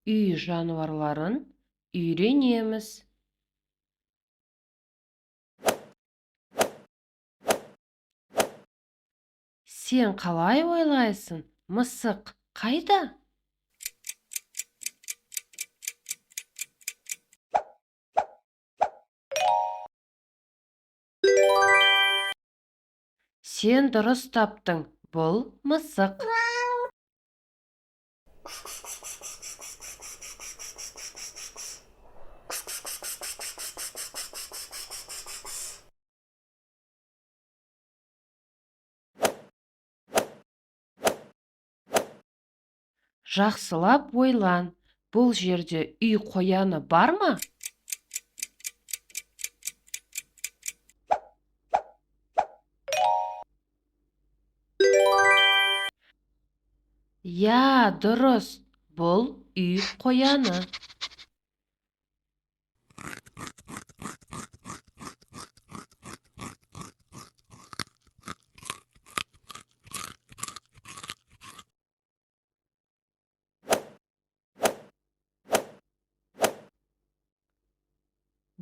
Үй жануарларын үйренеміз. Сен қалай ойлайсың, мысық қайда? Сен дұрыс таптың, бұл мысық. Жақсылап ойлан, бұл жерде үй қояны бар ма? Иә, дұрыс, бұл үй қояны.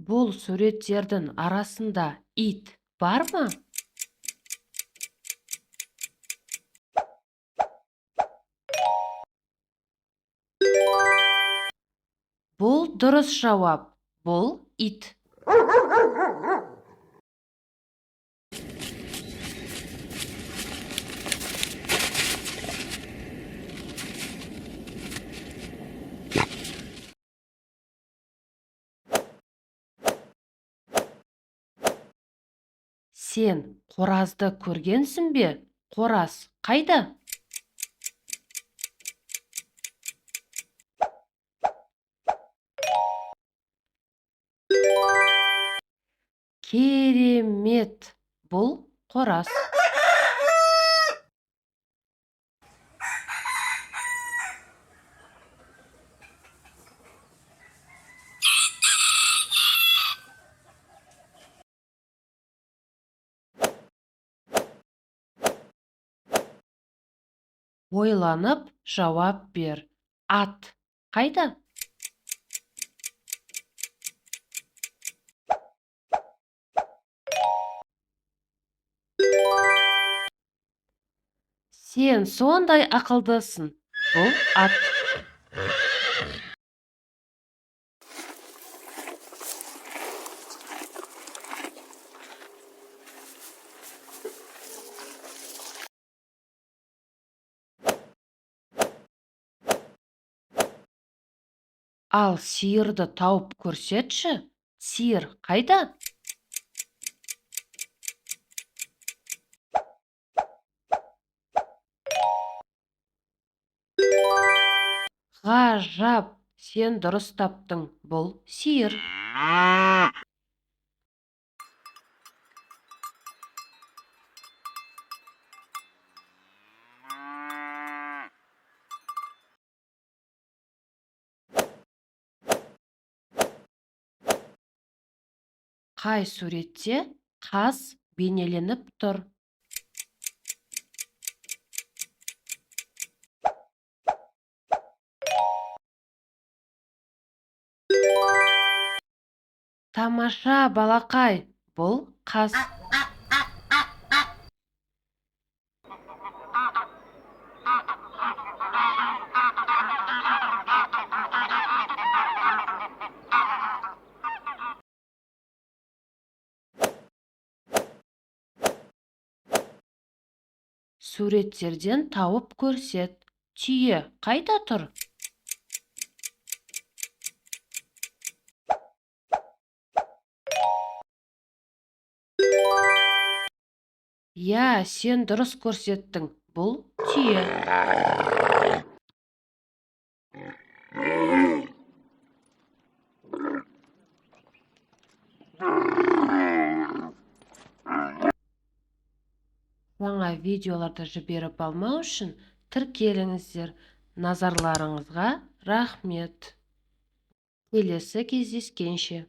Бұл суреттердің арасында ит бар ма? Бұл дұрыс жауап. Бұл ит. Сен қоразды көргенсің бе? Қораз қайда? Керемет! Бұл қораз. Ойланып жауап бер. Ат қайда? Сен сондай ақылдысың. Бұл ат. Ал сиырды тауып көрсетші. Сиыр қайда? Ғажап, сен дұрыс таптың, бұл сиыр. Қай суретте қаз бейнеленіп тұр? Тамаша, балақай, бұл қаз. Суреттерден тауып көрсет. Түйе қайда тұр? Иә, сен дұрыс көрсеттің. Бұл түйе. Жаңа видеоларды жіберіп алмау үшін тіркеліңіздер. Назарларыңызға рахмет. Келесі кездескенше.